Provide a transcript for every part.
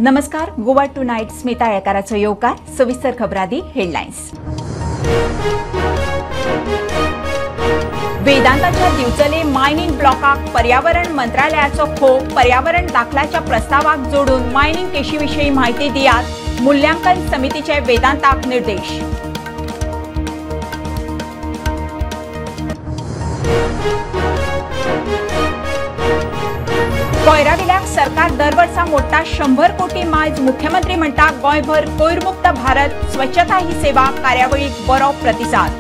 नमस्कार, Goa two night Smita येकाराचो येवकार. सविस्तर खबरादी हेडलायन्स. वेदांताच्या दिवचले मायनिंग ब्लॉकाक पर्यावरण मंत्रालयाचो खो. पर्यावरण दाखल्याच्या प्रस्तावाक जोडून मायनिंग केशीविशीं माहिती दियात, मूल्यांकन समितीचे वेदांताक निर्देश. कोयराविल्याक सरकार दरवर्सा मोडटा 100 कोटी मायज. मुख्यमंत्री म्हणटा गोंयभर कोयरमुक्त भारत, स्वच्छता ही सेवा कार्यावळीक बरो प्रतिसाद.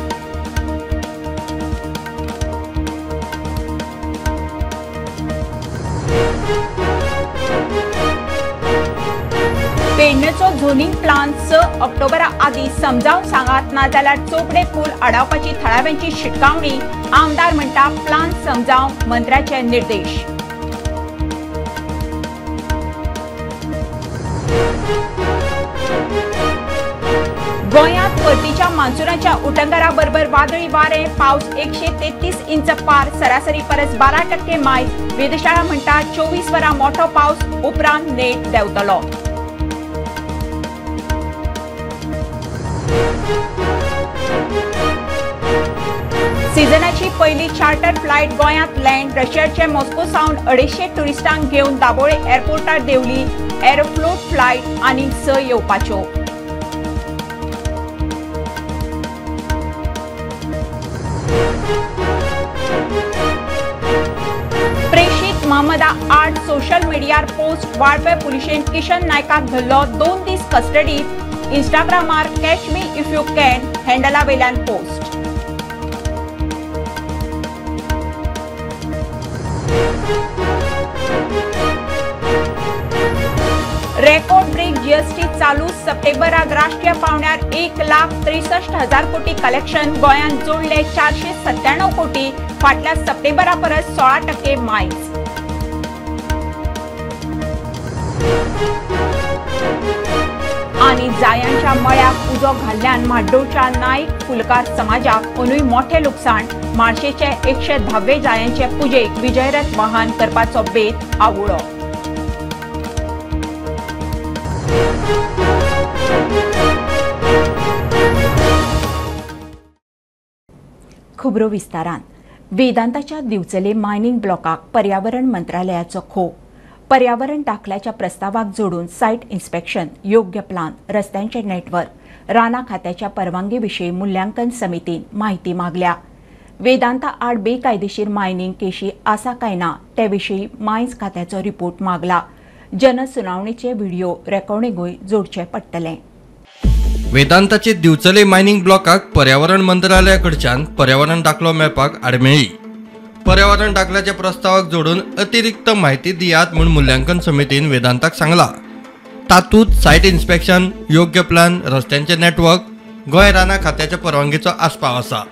पेडणेचो झोनिंग प्लान 6 ऑक्टोबरा आदीं समजावन सांगात, नाजाल्यार चोपडे पूल आडावपाची थळाव्यांची शिटकावणी. आमदार म्हणटा प्लान समजावंक मंत्र्याचे निर्देश. गोंयांत परतीच्या मान्सूनाच्या उटंगारा बरोबर वादळी वारें, पावस 133 इंच पार, सरासरी परस 12% मायज. वेधशाळा म्हणटा 24 वरां मोठो पावस, उपरांत नेट देंवतलो. सिजनाची पयली चार्टर फ्लायट गोंयांत लँड. रशियाचे मॉस्को सावन 250 ट्युरिस्टांक घेवन दाबोळे एअरपोर्टार देंवली. एरोफ्लोट फ्लायट आनीक 6 येवपाच्यो. प्रेषित महमदा आड सोशल मिडियार पोस्ट. वाळपे पुलिशेन किशन नायकाक धरलो, 2 दीस कस्टडीत. इंस्टाग्रामार catch me if you can हँडला वेल्यान पोस्ट. रेकॉर्ड ब्रेक जीएसटी चालू. सप्टेंबराक राष्ट्रीय पावंड्यार 1,63,000 कोटी कलेक्शन. गोंयांत जोडले 497 कोटी, फाटल्या सप्टेंबरा परस 16% मायज. आनी जायांच्या मळ्याक उजो घाल्ल्यान म्हाड्डोळच्या नायक फुलकार समाजाक अंदूय मोठें लुकसाण. मार्शेचे 110वे जायांचे पुजेक विजयरथ वाहन करपाचो बेत आवुळो. खबरो विस्तारान. वेदांताच्या दिवचले मायनिंग ब्लॉकाक पर्यावरण मंत्रालयाचो खो. पर्यावरण दाखल्याच्या प्रस्तावाक जोडून सायट इन्स्पेक्शन, योग्य प्लान, रस्त्यांचे नेटवर्क, रानां खात्याच्या परवानगी विशीं मूल्यांकन समितीन माहिती मागल्या. वेदांता आड बेकायदेशीर मायनिंग केशी आसा काय ना ते विशीं मायन्स खात्याचो रिपोर्ट मागला. जनसुनावणीचे व्हिडिओ रेकॉर्डिंगूय जोडचें पडटलें. वेदांताचे दिवचले मायनिंग ब्लॉकाक पर्यावरण मंत्रालयाकडच्यान पर्यावरण दाखलो मेळपाक आडमेळी. पर्यावरण दाखल्याच्या प्रस्तावाक जोडून अतिरिक्त माहिती दियात म्हूण मूल्यांकन समितीन वेदांताक सांगला. तातूंत सायट इन्स्पेक्शन, योग्य प्लान, रस्त्यांचे नेटवर्क, गोंय रानां खात्याच्या परवानगीचो आस्पाव आसा.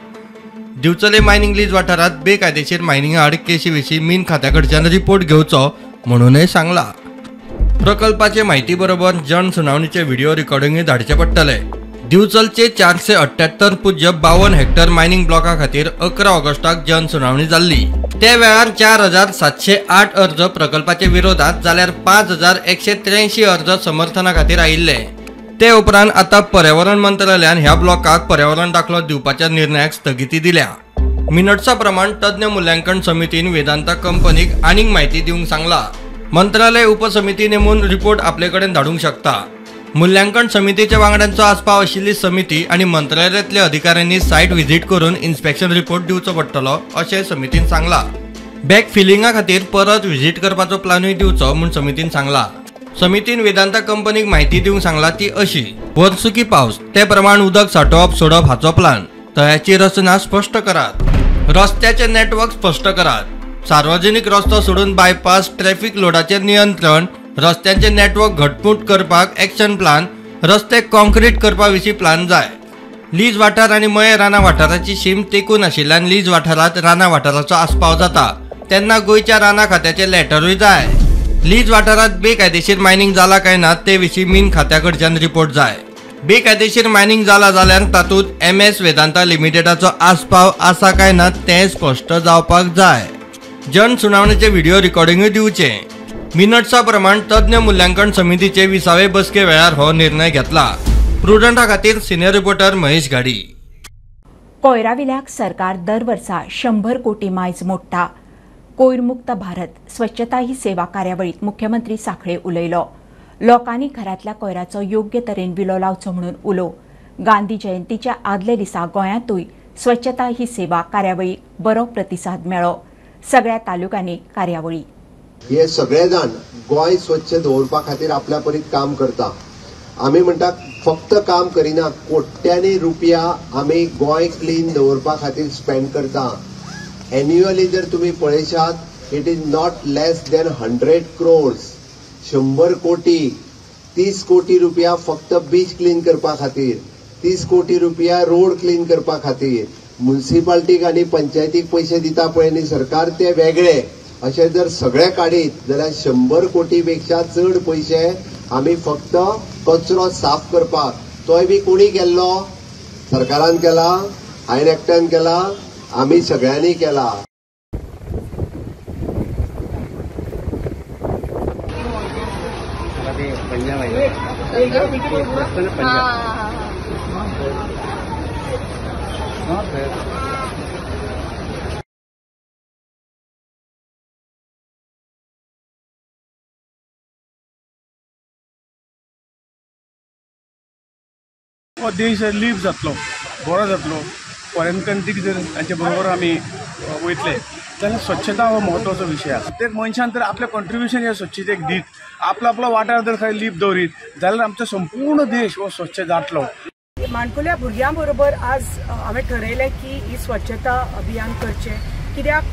दिवचले मायनिंग लीज वाठारांत बेकायदेशीर मायनिंगा आड केशी विशीं मीन खात्या कडच्यान रिपोर्ट घेवचो म्हणूनय सांगला. प्रकल्पाचे माहिती बरोबर जन सुनावणीचे व्हिडिओ रेकॉर्डिंगूय धाडचे पडटले. दिवचलचे 478.52 हेक्टर मायनिंग ब्लॉका खातीर 11 ऑगस्टाक जन सुनावणी जाल्ली. त्या वेळार 4708 अर्ज प्रकल्पाचे विरोधात जाल्यार 5183 अर्ज समर्थना खातीर आयिल्ले. ते उपरांत आतां पर्यावरण मंत्रालयान ह्या ब्लॉकाक पर्यावरण दाखलो दिवपाच्या निर्णयाक स्थगिती दिल्या. मिनट्सा प्रमाण तज्ञ मूल्यांकन समितीन वेदांता कंपनीक आनीक माहिती दिवंक सांगला. मंत्रालय उपसमिती नेमून रिपोर्ट आपले कडेन धाडूंक शकता. मूल्यांकन समितीच्या वांगड्यांचो आस्पाव आशिल्ली समिती आनी मंत्रालयांतल्या अधिकाऱ्यांनी सायट व्हिजीट करून इन्स्पेक्शन रिपोर्ट दिवचो पडटलो अशें समितीन सांगला. बॅक फिलिंगा खातीर परत व्हिजीट करपाचो प्लानूय दिवचो म्हूण समितीन सांगला. समितीन वेदांता कंपनीक माहिती दिवंक सांगला ती अशी: वर्सुकी पावस ते प्रमाण उदक सांठोवप सोडप हाचो प्लान, तळ्याची रचना स्पश्ट करात, रस्त्याचे नेटवर्क स्पश्ट करात, सार्वजनिक रस्तो सोडून बायपास, ट्रॅफिक लोडाचेर नियंत्रण, रस्त्यांचे नेटवर्क घटमूट करपाक एक्शन प्लान, रस्ते कॉन्क्रीट करपा विशीं प्लान जाय. लीज वाठार आनी मये रानां वाठाराची शीम तेंकून आशिल्ल्यान लीज वाठारांत रानां वाठाराचो आस्पाव जाता तेन्ना गोंयच्या रानां खात्याचे लॅटरूय जाय. लीज वाठारांत बेकायदेशीर मायनिंग जाला काय ना ते विशीं मीन खात्या कडच्यान रिपोर्ट जाय. बेकायदेशीर मायनिंग जाला जाल्यार तातूंत MS Vedanta लिमिटेडाचो आस्पाव आसा काय ना तें स्पश्ट जावपाक जाय. जन सुनावणीचे व्हिडिओ रेकॉर्डिंगूय दिवचें. मिनट्सा प्रमाण तज्ञ मूल्यांकन समितीचे 20वे बसके वेळार हो निर्णय घेतला. प्रुडंटा खातीर सिनियर रिपोर्टर महेश घाडी. कोयराविल्याक सरकार दर वर्सा 100 कोटी मायज मोडटा. कोयरमुक्त भारत स्वच्छता ही सेवा कार्यावळीत मुख्यमंत्री साखळे उलयलो. लोकांनी घरांतल्या कोयराचो योग्य तरेन विलो लावचो म्हणून उलो. गांधी जयंतीच्या आदले दिसा गोंयांतूय स्वच्छता ही सेवा कार्यावळीक बरो प्रतिसाद मेळ्ळो. सगळ्या तालुक्यांनी कार्यावळी. हे सगळे जाण गोंय स्वच्छ दवरपा खातीर आपल्या परीत काम करता. आमी म्हणटा फक्त काम करिना, कोट्यांनी रुपया आमी गोंय क्लीन दवरपा खातीर स्पेंड करता. एन्युअली जर तुमी पळयशात, it is not less than 100 crores, 100 कोटी. 30 कोटी रुपया फक्त बीच क्लीन करपा खातीर, 30 कोटी रुपया रोड क्लीन करपा खातीर. म्युनिसिपालिटीक आनी पंचायतीक पयशे दिता पळय न्ही सरकार, ते वेगळे. अशें जर सगळे काडीत जाल्यार 100 कोटी पेक्षा चड पयशे आमी फक्त कचरो साफ करपाक, तोय बी कोणी केल्लो, सरकारान केला, हांवें एकट्यान केला, आमी सगळ्यांनी केला. हो देश लीप जातलो, बरो जातलो. फॉरेन कंट्रीक जर तांचे बरोबर आमी वयतले जाल्यार स्वच्छता हो म्हत्वाचो विशय आसा. प्रत्येक मनशान तर आपलें कॉन्ट्रिब्युशन ह्या स्वच्छतेक दीत, आपलो आपलो वाठार जर खंय लीप दवरीत जाल्यार आमचो संपूर्ण देश हो स्वच्छ जातलो. माणकुल्या भुरग्यां बरोबर आज हांवें ठरयलें की ही स्वच्छता अभियान करचें, कित्याक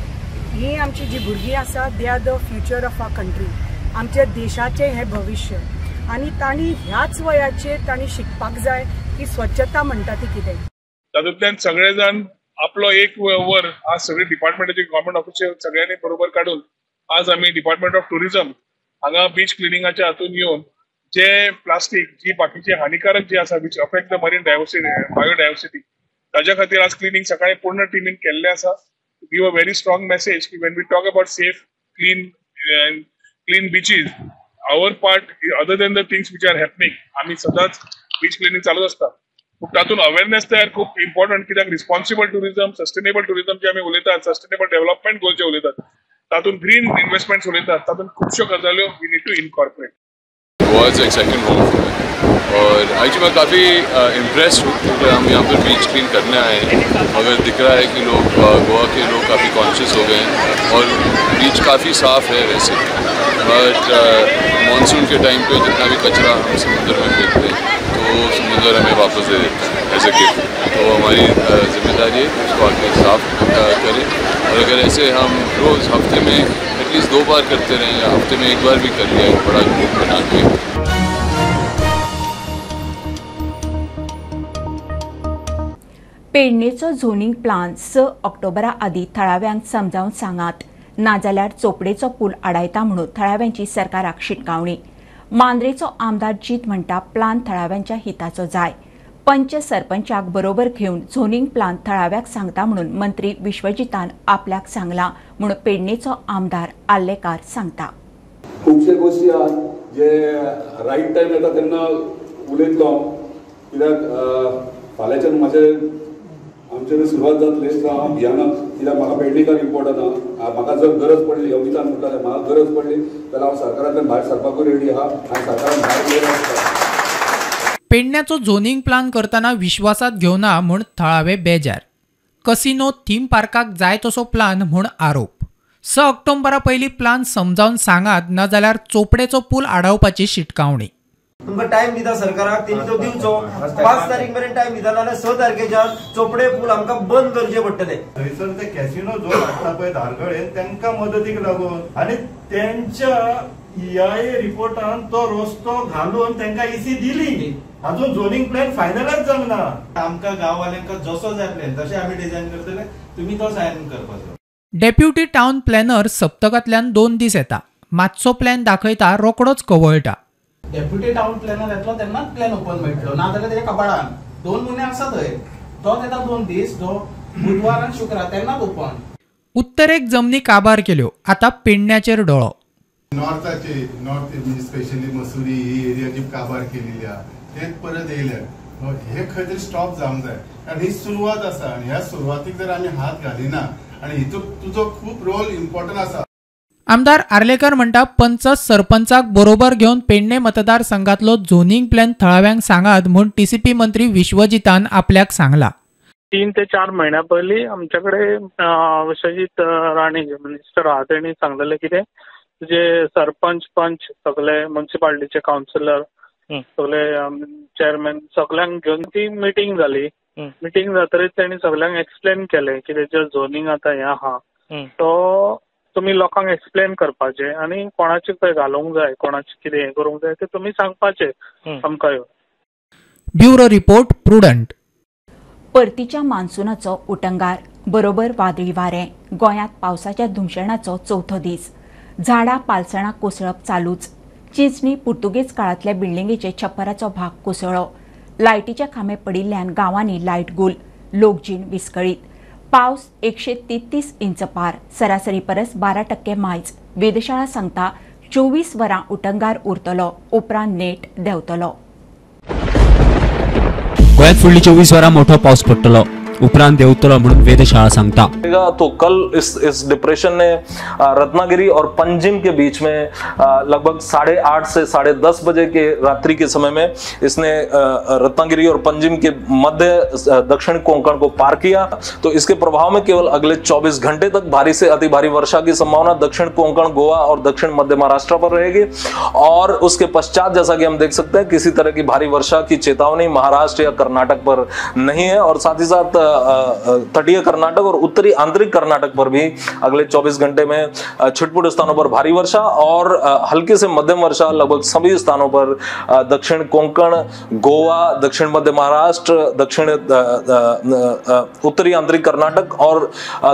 ही आमची जी भुरगीं आसा, they are the future of our country. आमच्या देशाचें हें भविश्य आनी तांणी ह्याच वयाचेर तांणी शिकपाक जाय की स्वच्छता म्हणटा ती कितें. तातूंतल्यान सगळे जाण आपलो एक वर आज सगळे डिपार्टमेंटाचे गव्हर्मेंट ऑफिशियल सगळ्यांनी बरोबर काडून आज आमी डिपार्टमेंट ऑफ टुरिझम हांगा बीच क्लिनिंगाच्या हातून येवन जे प्लास्टीक जी बाकीचे हानिकारक जे आसा which affect the marine diversity, biodiversity, ताज्या खातीर आज क्लिनींग सकाळी पूर्ण टिमीन केल्लें आसा. Give a very strong message की when we talk about safe clean and clean beaches, our part other than the things which are happening, आमी सदांच बीच क्लिनींग चालूच आसता. पूण तातूंत अवेरनेस तयार खूब इम्पॉर्टंट, कित्याक रिस्पॉन्सिबल टुरिझम, सस्टेनेबल टुरिझम जे आमी उलयतात, सस्टेनेबल डेव्हलपमेंट गोल जे उलयतात, तातूंत ग्रीन इन्वेस्टमेंट्स उलयतात, तातूंत खुबश्यो गजाल्यो we need to incorporate. Goa is एक second home for me Aur actually मैं काफ़ी इम्प्रेस हूँ क्योंकि हम यहाँ पर बीच क्लीन करने आए हैं, मगर दिख रहा है कि लोग गोवा के लोग काफ़ी कॉन्शियस हो गए हैं और बीच काफ़ी साफ़ है वैसे, but monsoon K time pay जितना भी कचरा हम समुद्र में फेंकते हैं तो समुद्र हमें वापस दे देता है एज ए गिफ्ट. तो हमारी जिम्मेदारी है कि उसको आके साफ़ करें और अगर ऐसे हम रोज़ हफ्ते में एटलीस्ट 2 बार करते रहें या हफ्ते में 1 बार भी कर लिया एक बड़ा ग्रुप बना के. पेडणेचो झोनिंग प्लान 6 ऑक्टोबरा आदी थळाव्यांक समजावन सांगात, नाजाल्यार चोपडेचो पूल आडायता म्हणून थळाव्यांची सरकाराक शिटकावणी. मांद्रेचो आमदार जीत म्हणटा प्लान थळाव्यांच्या हिताचो जाय. पंच सरपंचाक बरोबर घेवन झोनिंग प्लान थळाव्याक सांगता म्हणून मंत्री विश्वजितान आपल्याक सांगला म्हणून पेडणेचो आमदार आल्लेकार सांगता. खुबशे गोष्टी आहात जे रायट टायम येता तेन्ना उलयतलो, कित्याक फाल्यांच्यान म्हाजे आमचे सुरवात जातली हांव भियाना, कित्याक म्हाका पेडणेकार इम्पॉर्टंट आहा. म्हाका जर गरज पडली, अमितान म्हणटालें म्हाका गरज पडली जाल्यार हांव सरकारांतल्यान भायर सरपाकूय रेडी आहा आनी सरकारान भायर गेलो आसता. पेडण्याचो झोनिंग प्लान करतना विश्वासात घेवना म्हूण थळावे बेजार. कसिनो थीम पार्काक जाय तसो प्लान म्हूण आरोप. 6 ऑक्टोबरा पयलीं प्लान समजावन सांगात, नाजाल्यार चोपडेचो पूल आडावपाची शिटकावणी. तुमकां टायम दिता सरकाराक, तेणी तो दिवचो. 5 तारीख मेरेन टायम दिता, नाजाल्यार 6 तारखेच्यान चोपडे पूल आमकां बंद करचे पडटले. थंयसर ते कॅसिनो झोन हाडटा पळय धारगळेन, तांकां मदतीक लागून आनी तेंच्या ईआयए रिपोर्टान तो रस्तो घालून तांकां इसी दिली, अजून झोनिंग प्लॅन फायनलायज जावंक ना. आमकां गांववाल्यांक जसो जाय प्लॅन तशें आमी डिझायन करतले, तुमी तो सायन करपाचो. डेप्युटी टावन प्लॅनर सप्तकांतल्यान 2 दीस येता, मातसो प्लॅन दाखयता, रोकडोच कवळटा. डेप्युटी टावन प्लॅनर येतलो तेन्नाच प्लॅन ओपन मेळटलो, ना जाल्यार तेच्या कपाडान 2 म्हयने आसा थंय, तोच येता 2 दीस, जो बुधवार आनी शुक्रार तेन्नाच ओपन. उत्तरेक जमनी काबार केल्यो, आतां पेडण्याचेर डोळो. नॉर्थाचे नॉर्थ म्हणजे स्पेशली मसुरी ही एरिया जी काबार केलेली आहा ते परत येयल्यात, हे खंय तरी स्टॉप जावंक जाय, कारण ही सुरवात आसा आनी ह्या सुरवातीक जर आमी हात घालिना आनी हितून तुजो खूब रोल इम्पॉर्टंट आसा. आमदार आर्लेकर म्हणटा पंच सरपंचाक बरोबर घेवन पेडणे मतदारसंघातलो झोनिंग प्लॅन थळाव्यांक सांगात म्हूण टीसीपी मंत्री विश्वजितान आपल्याक सांगला. 3 ते 4 म्हयन्या पयलीं आमचे कडेन विश्वजीत राणे जे मिनिस्टर आहा तेणी सांगलेलें कितें जे सरपंच पंच सगळे म्युनिसिपालिटीचे कावन्सिलर सगळे चेअरमॅन सगळ्यांक घेवन ती मिटींग जाली. मिटींग जातरीच तेणी सगळ्यांक एक्सप्लेन केलें की तेजें झोनिंग आतां हें आहा तो तुमी लोकांक एक्सप्लेन करपाचें आनी कोणाचें खंय घालूंक जाय, कोणाचें कितें हें करूंक जाय तें तुमी सांगपाचें आमकां येवन. Bureau report, Prudent. परतीच्या मान्सूनाचो उटंगार बरोबर वादळी वारें. गोंयांत पावसाच्या धुमशेणाचो चवथो दीस. झाडां पालसणां कोसळप चालूच. चिंचणी पुर्तुगेज काळांतल्या बिल्डिंगेचे छप्पराचो भाग कोसळ्ळो. लायटीचे खांबे पडिल्ल्यान गांवांनी लायट गुल. लोकजीण विस्कळीत. पावस 133 इंच पार, सरासरी परस 12% मायज. वेधशाळा सांगता 24 वरां उटंगार उरतलो, उपरांत नेट देंवतलो. गोंयांत फुडली 24 वरां मोठो पावस पडटलो, उपरांत देंवतलो म्हणून वेधशाळा सांगता. तो कल इस डिप्रेशन ने रत्नागिरी और पंजिम के बीच में लगभग 8:30 से 10:30 बजे के रात्रि के समय में इसने रत्नागिरी और पंजिम के मध्य दक्षिण कोंकण को पार किया। तो इसके प्रभाव में केवल अगले 24 घंटे तक भारी से अति भारी वर्षा की संभावना दक्षिण कोंकण, गोवा और दक्षिण मध्य महाराष्ट्र पर रहेगी। और उसके पश्चात जैसा कि हम देख सकते हैं किसी तरह की भारी वर्षा की चेतावनी महाराष्ट्र या कर्नाटक पर नहीं है। और साथ ही साथ तटीय कर्नाटक और उत्तरी आंतरिक कर्नाटक पर भी अगले 24 घंटे में छिटपुट स्थानों पर भारी वर्षा और हल्की से मध्यम वर्षा लगभग सभी स्थानों पर दक्षिण कोंकण, गोवा, दक्षिण मध्य महाराष्ट्र, दक्षिण उत्तरी आंतरिक कर्नाटक और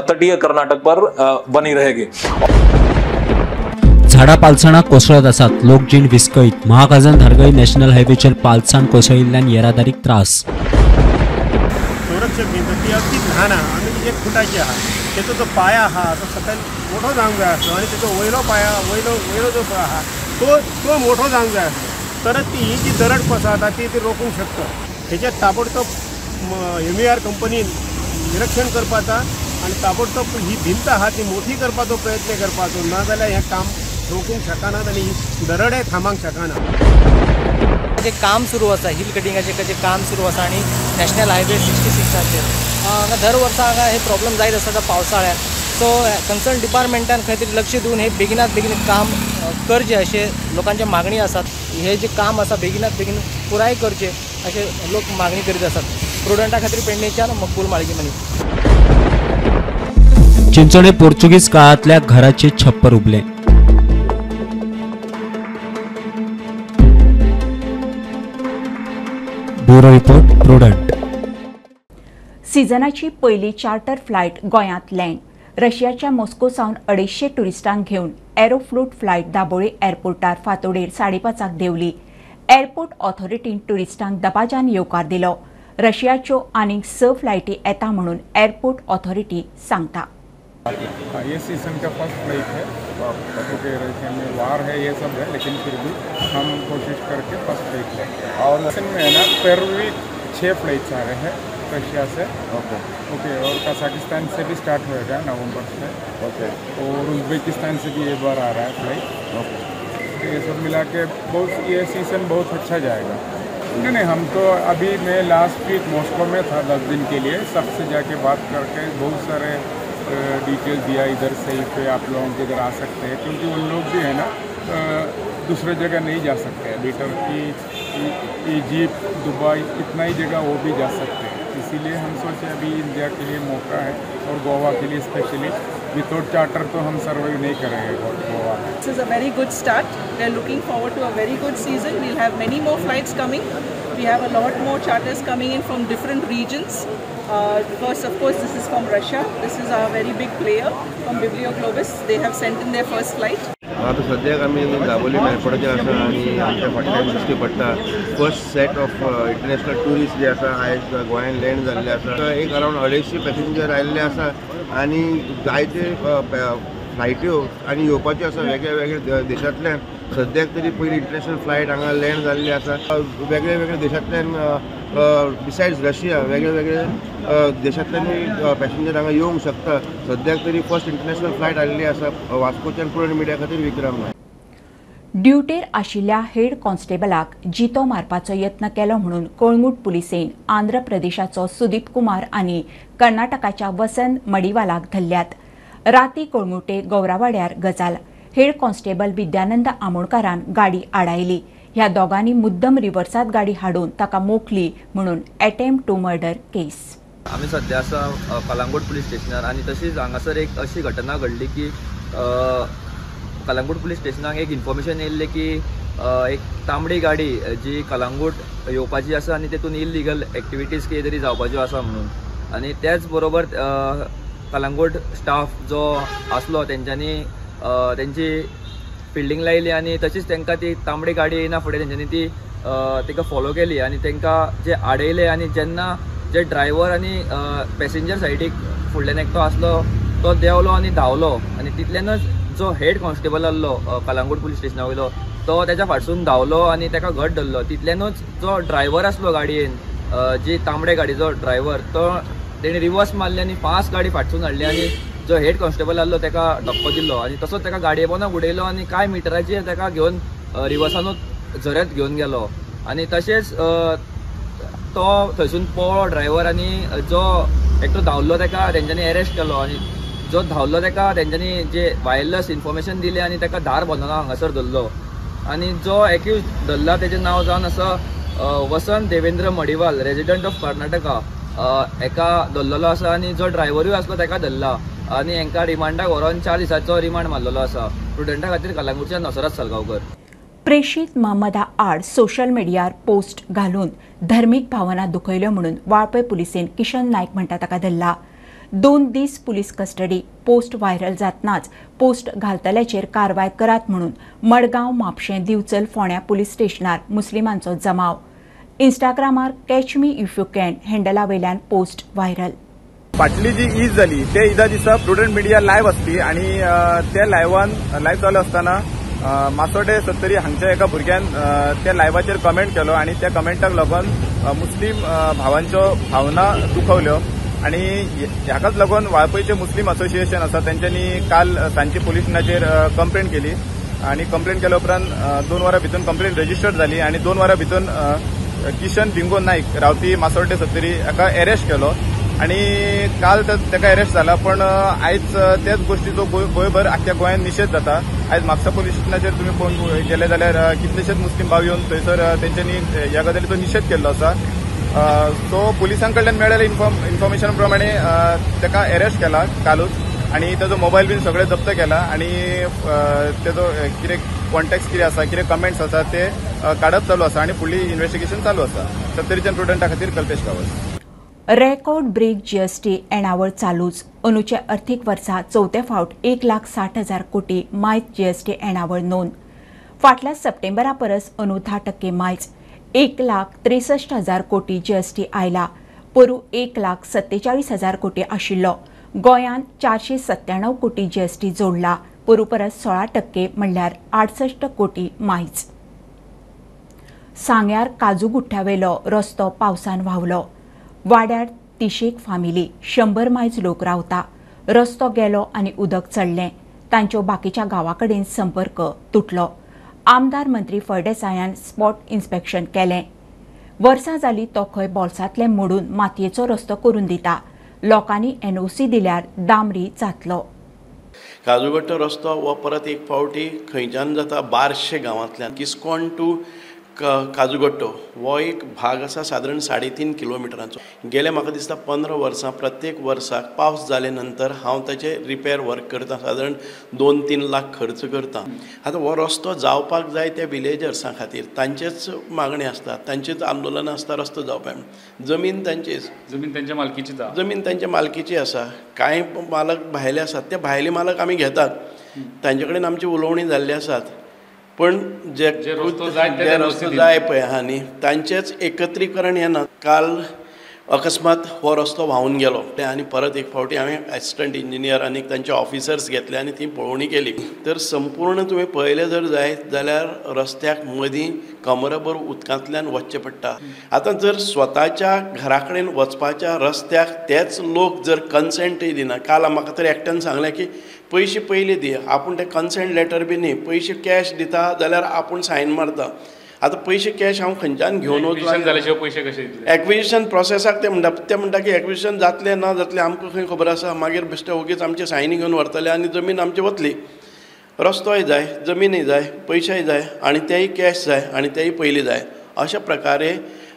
तटीय कर्नाटक पर बनी रहेगी. झाडां पालसणां कोसळत आसात, लोकजीण विस्कळीत. महागाजन धारगळी नॅशनल हायवेचेर पालसाण कोसळिल्ल्यान येरादारीक त्रास. संरक्षक भिंत ती अगदीच ल्हान आहा आनी ती 1 फुटाची आहा. तेचो जो पाया आहा तो सकयल मोठो जावंक जाय आसलो आनी तेचो वयलो पाया वयलो जो आहा तो मोठो जावंक जाय आसलो तरच ती ही जी दरड कोसळता ती रोखूंक शकता. हेचेर ताबडतोब एमईआर कंपनीन निरीक्षण करपाचा आनी ताबडतोब ही भिंत आहा ती मोठी करपाचो प्रयत्न करपाचो, ना जाल्यार हें काम रोखूंक शकनात आनी ही दरडय थांबोवंक शकना. जे काम सुरू आसा हिल कटिंगाचें जे काम सुरू आसा आनी नॅशनल हायवे 66 हांगा दर वर्सा हांगा हे प्रॉब्लम जायत आसता पावसाळ्यात. सो कन्सर्न डिपार्टमेंटान खंय तरी लक्ष दिवन हे बेगिनात बेगीन काम करचें अशें लोकांची मागणी आसात. हे जे काम आसा बेगिनात बेगीन पुराय करचें अशें लोक मागणी करीत आसात. प्रुडंटा खातीर पेडणेच्यान मकबूल माळगीमनी. चिंचोणे पोर्चुगीज काळांतल्या घराचे छप्पर उबलें. Bureau report, Prudent. सिजनाची पयली चार्टर फ्लायट गोंयांत लँड. रशियाच्या मॉस्को सावन 250 ट्युरिस्टांक घेवन एरोफ्लोट फ्लायट दाबोळी एअरपोर्टार फांतोडेर 5:30 देंवली. एअरपोर्ट ऑथॉरिटीन ट्युरिस्टांक दबाज्यान येवकार दिलो. रशियाच्यो आनीक 6 फ्लायटी येता म्हणून एअरपोर्ट ऑथॉरिटी सांगता. ये सीजन का फर्स्ट फ्लाइट है, क्योंकि रशिया में वार है ये सब है, लेकिन फिर भी हम कोशिश करके फर्स्ट फ्लाइट है. और सीजन में है ना पर वीक 6 फ्लाइट्स आ रहे हैं रशिया से. Okay okay. और कजाकिस्तान से भी स्टार्ट होएगा नवंबर से. ओके. और उज्बेकिस्तान से भी एक बार आ रहा है फ्लाइट. ओके. तो ये सब मिला के बहुत ये सीज़न बहुत अच्छा जाएगा. नहीं नहीं, हम तो अभी मैं लास्ट वीक मॉस्को में था 10 दिन के लिए, सबसे जाके बात करके बहुत सारे डिटेल दिया. इधर सही पे आप लोगों के इधर आ सकते हैं, क्योंकि उन लोग भी है ना दूसरे जगह नहीं जा सकते हैं. अभी टर्की, इजिप्ट, दुबई इतना ही जगह वो भी जा सकते हैं. इसीलिए हम सोचे अभी इंडिया के लिए मौका है और गोवा के लिए स्पेशली. विदाउट चार्टर तो हम सर्वाइव नहीं करेंगे गोवा में. This is a very good start. We are looking forward to a very good season. We'll have many more flights coming. We have a lot more charters coming in from different regions. First, of course, this is from Russia. This is our very big player from Biblioglobus. They have sent in their first flight. आतां सद्याक आमी दाबोली एअरपोर्टाचेर आसा आनी आमच्या फाटल्यान दिश्टी पडटा first set of international tourist जे आसा आयज गोंयान लँड जाल्ले आसा. एक अरावंड 250 पॅसेंजर आयिल्ले आसा आनी जायते फ्लायट्यो आनी येवपाच्यो आसा वेगळे वेगळे देशांतल्यान. सद्याक तरी पयली इंटरनॅशनल फ्लायट हांगा लँड जाल्ली आसा. वेगळे वेगळे देशांतल्यान बिसायड्स रशिया वेगळे वेगळे देशांतल्यानूय पॅसेंजर हांगा येवंक शकता. सद्याक तरी फर्स्ट इंटरनॅशनल फ्लायट आयिल्ली आसा. वास्कोच्यान प्रुडंट मिडिया खातीर विक्रम नायक. ड्युटेर आशिल्ल्या हेड कॉन्स्टेबलाक जितो मारपाचो यत्न केलो म्हणून कळंगूट पुलिसेन आंध्र प्रदेशाचो सुदीप कुमार आनी कर्नाटकाच्या वसंत मडिवालाक धरल्यात. राती कळंगूटे गौरावाड्यार गजाल. हेड कॉन्स्टेबल विद्यानंद आमोणकारान गाडी आडायली. ह्या दोगांनी मुद्दम रिवर्सात गाडी हाडून ताका मोखली म्हणून एटेम्प्ट टू मर्डर केस. आमी सद्या आसा कलांगूट पुलीस स्टेशनार आनी तशीच हांगासर एक अशी घटना घडली की कलांगूट पुलीस स्टेशनाक एक इन्फॉर्मेशन येयल्लें की एक तांबडी गाडी जी कलांगूट येवपाची आसा आनी तेतून इलिगल एक्टिविटीज कितें तरी जावपाच्यो आसा म्हणून. आनी त्याच बरोबर कलांगूट स्टाफ जो आसलो तेंच्यांनी तेंची फिल्डींग लायली आनी तशीच तांकां ती तांबडी गाडी येयना फुडें तेंच्यांनी ती ताका फॉलो केली आनी तांकां जे आडयले आनी जेन्ना जे ड्रायव्हर आनी पॅसेंजर सायडीक फुडल्यान एकटो आसलो तो देंवलो आनी धांवलो आनी तितल्यानच जो हेड कॉन्स्टेबल आसलो कलांगूट पुलीस स्टेशना वयलो तो तेच्या फाटसून धांवलो आनी ताका घट धरलो. तितल्यानूच जो ड्रायव्हर आसलो गाडयेन जी तांबडे गाडयेचो ड्रायव्हर तो तेणी रिवर्स मारली आनी फास्ट गाडी फाटसून हाडली आनी जो हेड कॉन्स्टेबल आसलो ताका धक्को दिलो आनी तसोच ताका गाडये पोंदा उडयलो आनी कांय मिटराचेर ताका घेवन रिवर्सानूच झऱ्यांत घेवन गेलो. आनी तशेंच तो थंयसून पळ्ळो ड्रायव्हर आनी जो एकटो धांवलो ताका तेंच्यांनी एरेस्ट केलो आनी जो धांवलो ताका तेंच्यांनी जे वायरलेस इन्फॉर्मेशन दिलें आनी ताका धार बंदना हांगासर धरलो. आनी जो एक्यूज धरला तेजें नांव जावन आसा वसंत देवेंद्र मडिवाल, रेजिडंट ऑफ कर्नाटका, एका धरलेलो आसा आनी जो ड्रायव्हरूय आसलो ताका धरला आनी हांकां रिमांडाक व्हरोन 4 दिसांचो रिमांड मारलेलो आसा. प्रुडंटा खातीर कलांगूटच्या नसरत सालगांवकर. प्रेषित महम्मदा आड सोशल मिडियार पोस्ट घालून धर्मीक भावना दुखयल्यो म्हणून वाळपय पुलिसेन किशन नायक म्हणटा ताका धरला. 2 दीस पुलीस कस्टडी. पोस्ट व्हायरल जातनाच पोस्ट घालतल्याचेर कारवाय करात म्हणून मडगांव, म्हापशें, दिवचल, फोंड्या पुलीस स्टेशनार मुस्लिमांचो जमाव. इंस्टाग्रामार catch me if you can हँडला वयल्यान पोस्ट व्हायरल. फाटली जी ईद जाली ते ईदा दिसा प्रुडंट मिडिया लायव्ह आसली आनी त्या लायव्हान लायव्ह चालू आसतना मासोडे सत्तरी हांगच्या एका भुरग्यान त्या लायव्हाचेर कमेंट केलो आनी त्या कमेंटाक लागून मुस्लीम भावांच्यो भावना दुखवल्यो आनी ह्याकाच लागून वाळपयचे मुस्लीम असोसिएशन आसा तेंच्यांनी काल सांजची पुलीस स्टेशनाचेर कंप्लेन केली आनी कंप्लेन केल्या उपरांत 2 वरां भितर कंप्लेन रजिस्टर जाली आनी 2 वरां भितर किशन भिंगो नायक रावपी मासोड्डे सत्तरी हाका एरेस्ट केलो आनी काल ताका एरेस्ट जाला. पण आयज त्याच गोष्टीचो गोंयभर आख्ख्या गोंयांत निशेध जाता. आयज म्हापसा पुलीस स्टेशनाचेर तुमी पळोवंक गेले जाल्यार कितलेशेच मुस्लीम भाव येवन थंयसर तेंच्यांनी ह्या गजालीचो निशेध केल्लो आसा. सो पुलिसां कडल्यान मेळ्ळेल्या इन्फॉर्मेशन प्रमाणे ताका एरेस्ट केला कालूच आनी ताजो मोबायल बीन सगळें जप्त केला आनी ताजो कितें कॉन्टेक्ट कितें आसा, कितें कमेंट्स आसा ते काडप चालू आसा आनी फुडली इन्वेस्टिगेशन चालू आसा. सत्तरीच्यान प्रुडंटा खातीर Kalpesh Gawas. Record break GST येणावळ चालूच. अंदूच्या अर्थीक वर्सा चवथे फावट 1,60,000 कोटी मायज जीएसटी येणावळ नोंद. फाटल्या सप्टेंबरा परस अंदू 10% मायज 1,63,000 कोटी जीएसटी आयला. पोरू 1,47,000 कोटी आशिल्लो. गोंयान 497 कोटी जीएसटी जोडला. पोरू परस 16% म्हणल्यार 68 कोटी मायज. सांग्यार काजू गुठ्ठ्यावेलो रस्तो पावसान व्हांवलो. वाड्यार 30 फामिली 100 मायज लोक रावता. रस्तो गेलो आनी उदक चडलें. तांच्यो बाकीच्या गांवा कडेन संपर्क तुटलो. आमदार मंत्री फळदेसायान स्पॉट इन्स्पेक्शन केलें. वर्सां जाली तो खंय बोल्सांतले मोडून मातयेचो रस्तो करून दिता. लोकांनी एनओसी दिल्यार दामरी जातलो. काजूगट्टो रस्तो हो परत एक फावटी खंयच्यान जाता बारशे गांवांतल्यान किस्कोण टू काजूगट्टो हो एक भाग आसा सादारण 3.5 किलोमिटरांचो. गेले म्हाका दिसता 15 वर्सां प्रत्येक वर्साक पावस जाले नंतर हांव ताचे रिपेर वर्क करता, सादारण 2-3 लाख खर्च करता. आतां हो रस्तो जावपाक जाय त्या विलेजर्सां खातीर, तांचेच मागणी आसता, तांचेच आंदोलन आसता रस्तो जावपाक. जमीन तांचीच, जमीन तांच्या मालकीची, जमीन तांच्या मालकीची आसा. कांय मालक भायले आसात, ते भायले मालक आमी घेतात, तांचे कडेन आमची उलोवणी जाल्ली आसात. पण जे रस्तो जाय पळय आहा न्ही तांचेच एकत्रीकरण येना. काल अकस्मात हो रस्तो व्हांवून गेलो आनी परत एक फावटी हांवें एसिस्टंट इंजिनियर आनी तांचे ऑफिसर्स घेतले आनी ती पळोवणी केली. तर संपूर्ण तुवें पळयलें जर जायत जाल्यार रस्त्याक मदीं कमरभर उदकांतल्यान वचचें पडटा. आतां जर स्वताच्या घरा कडेन वचपाच्या रस्त्याक तेच लोक जर कन्सेंटय दिना, काल म्हाका तर एकट्यान सांगलें की पयशे पयलीं दी, आपूण ते कन्सेंट लेटर बी न्ही, पयशे कॅश दिता जाल्यार आपूण सायन मारता. आतां पयशे कॅश हांव खंयच्यान घेवन वचूं? पयशे कशे दितले? एक्विजिशन प्रोसेसाक ते म्हणटा की एक्विजिशन जातलें ना जातलें आमकां खंय खबर आसा, मागीर बेश्टे ओगीच आमचे सायनी घेवन व्हरतले आनी जमीन आमची वतली. रस्तोय जाय, जमीनय जाय, पयशेय जाय आनी तेय कॅश जाय आनी तेय पयलीं जाय. अशा प्रकारे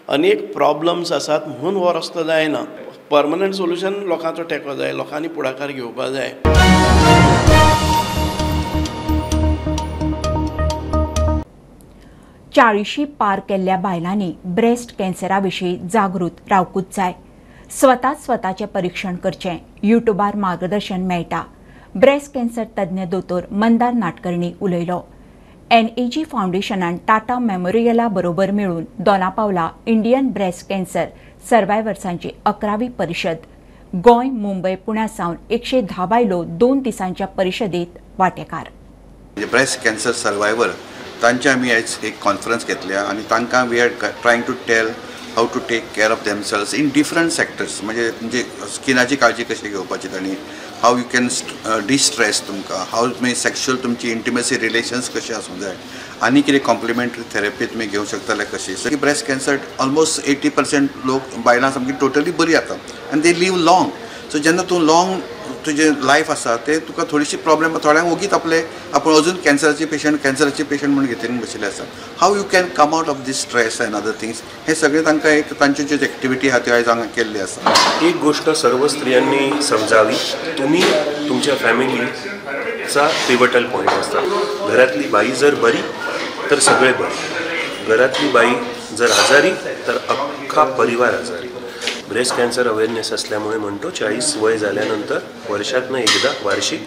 अनेक प्रॉब्लम्स आसात म्हणून हो रस्तो जायना. परमनंट सोल्युशन लोकांचो टेको जाय, लोकांनी फुडाकार घेवपाक जाय. चाळीशी पार केल्ल्या बायलांनी ब्रेस्ट कॅन्सरा विशीं जागृत रावकूच जाय. स्वताच स्वताचें परीक्षण करचें. युट्यूबार मार्गदर्शन मेळटा. ब्रेस्ट कॅन्सर तज्ञ दोतोर मंदार नाटकर्णी उलयलो. एनएजी फावंडेशनान टाटा मेमोरियला बरोबर मेळून दोनापावला इंडियन ब्रेस्ट कॅन्सर सर्वायवर्सांची 11वी परिशद गोंय, मुंबय, पुण्या सावन 110 बायलो 2 दिसांच्या परिशदेत वांटेकार. ब्रेस्ट कॅन्सर सर्वायवर तांचे आमी आयज एक कॉन्फरन्स घेतल्या आनी तांकां we are trying to tell how to take care of themselves in different sectors. म्हणजे तुमची स्किनाची काळजी कशी घेवपाची तांणी, how you can distress तुमकां, हाव तुमी सेक्शुअल तुमची इंटिमेसी रिलेशन्स कशें आसूंक जाय आनी कितें कॉम्प्लिमेंटरी थेरपी तुमी घेवंक शकतले कशी. सो ब्रेस्ट कॅन्सर ऑलमोस्ट 80% लोक बायलां सामकी टोटली बरी जाता आनी they leave long. सो जेन्ना तूं लॉंग तुजें लायफ आसा ते तुका थोडीशी प्रॉब्लम, थोड्यांक ओगीच आपले आपूण अजून कॅन्सराची पेशंट म्हणून घेतिल्ले बशिल्ले आसा. How you can come out of this stress and other things हे सगळें तांकां एक तांची जी एक्टिविटी आहा ती आयज हांगा केल्ली आसा. एक गोष्ट सर्व स्त्रियांनी समजावी, तुम्ही तुमच्या फॅमिलीचा पिवटल पॉईंट असता. घरातली बाई जर बरी तर सगळे बरे, घरातली बाई जर आजारी तर अख्खा परिवार आजारी. ब्रेस्ट कॅन्सर अवेअरनेस असल्यामुळे म्हणतो 40 वय झाल्यानंतर वर्षातनं एकदा वार्षिक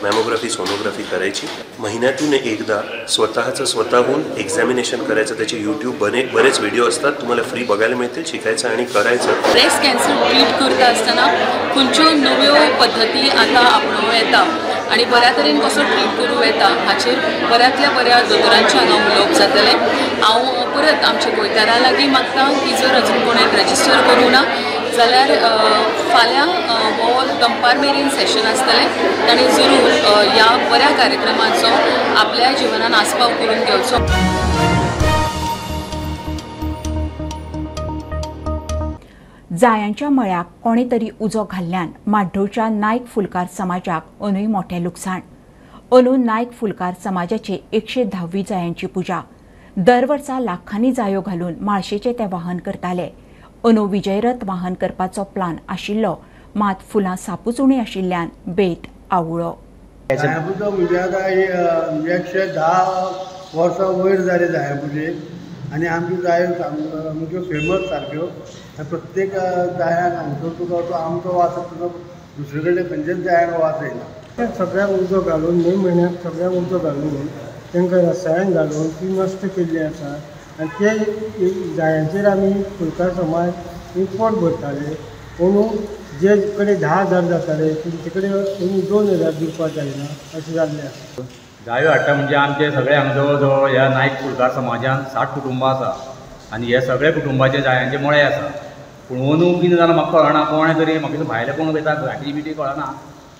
मॅमोग्राफी सोनोग्राफी करायची, महिन्यातून एकदा स्वतःचं स्वतःहून एक्झामिनेशन करायचं. त्याचे यूट्यूब बरेच व्हिडिओ असतात, तुम्हाला फ्री बघायला मिळतील, शिकायचं आणि करायचं. ब्रेस्ट कॅन्सर ट्रीट करता आसतना खंयच्यो नव्यो पद्दती आतां आपणोवं येता आनी बऱ्या तरेन कसो ट्रीट करूं येता हाचेर बऱ्यांतल्या बऱ्या दोतोरांचें हांगा उलोवप जातलें. हांव परत आमच्या गोंयकारां लागीं मागता की जर अजून कोणें रजिस्टर करूं ना जाल्यार फाल्यां हो दनपार मेरेन सेशन आसतलें, ताणें जरूर ह्या बऱ्या कार्यक्रमाचो आपल्या जिवनान आस्पाव करून घेवचो. जायांच्या मळ्याक कोणे तरी उजो घाल्ल्यान माड्डोळच्या नायक फुलकार समाजाक अंदूय मोठें लुकसाण. अंदू नायक फुलकार समाजाची 110वी जायांची पुजा. दर वर्सा लाखांनी जायो घालून म्हाळशेचें ते वाहन करताले. अंदू विजयरथ वाहन करपाचो प्लान आशिल्लो, मात फुलां सापूच उणी आशिल्ल्यान बेत आवळो. जायां म्हणजे आतां 110 वर्सां वयर जाले जायां पुजेक आनी आमच्यो जायो सामक्यो फेमस सारक्यो. प्रत्येक जायांक हांगसर तुका तो आमचो वास तुका दुसरे कडेन खंयच्याच जायांक वास येना. सगळ्यांक उजो घालून मे म्हयन्याक सगळ्यांक उजो घालून तांकां रसायन घालून ती नश्ट केल्ली आसा आनी ते जायांचेर आमी फुलकार समाज एक पोट भरताले. अंदू जे कडेन 10,000 जाताले तेंचे कडेन अंदू 2,000 दिवपाक जायना अशें जाल्लें आसा. जायो हाडटा म्हणजे आमचे सगळे हांगा जवळ जवळ ह्या नायक फुलकार समाजान 60 कुटुंबां आसा आनी हे सगळे कुटुंबाचे जायांचे मळे आसा. पूण अंदू कितें जालां म्हाका कळना, कोणें तरी म्हाका भायले कोण वयता घाटी बिटी कळना,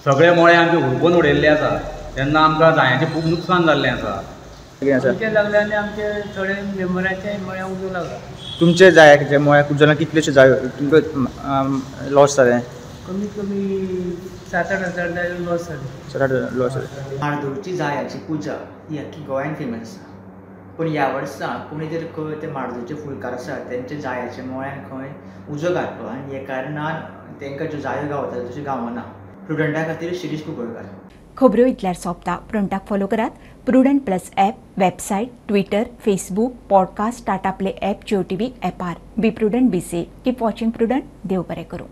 सगळे मळे आमचे हुडकून उडयल्ले आसा. तेन्ना आमकां जायांचें खूब नुकसान जाल्लें आसा. आमचे लागले आनी आमचे थोडे मेंबरांचे मळे उजो लागला. तुमचे जायाचे मळ्याक उजो कितलेशे जायो तुमकां लॉस जालें? कमीत कमी 7-8 हजार जायो लॉस जाले. 7-8 हजार लॉस जाले. म्हार्दोळची जायाची पुजा ही आख्खी गोंयान फेमस आसा, पूण ह्या वर्सा कोणी तरी खंय ते म्हार्दोळचे फुलकार आसा तेंच्या जायाच्या मळ्यान खंय उजो घातलो आनी हे कारणान तांकां ज्यो जायो गावताल्यो तश्यो गावना. प्रुडंटा खातीर शिरीष कुंकळकार. खबऱ्यो इतल्यार सोंपता. प्रुडंटाक फॉलो करात Prudent plus app, website, Twitter, Facebook, podcast, Tata Play app, Jio TV ऍपार. Be prudent, be safe, keep watching Prudent. देव बरें करूं.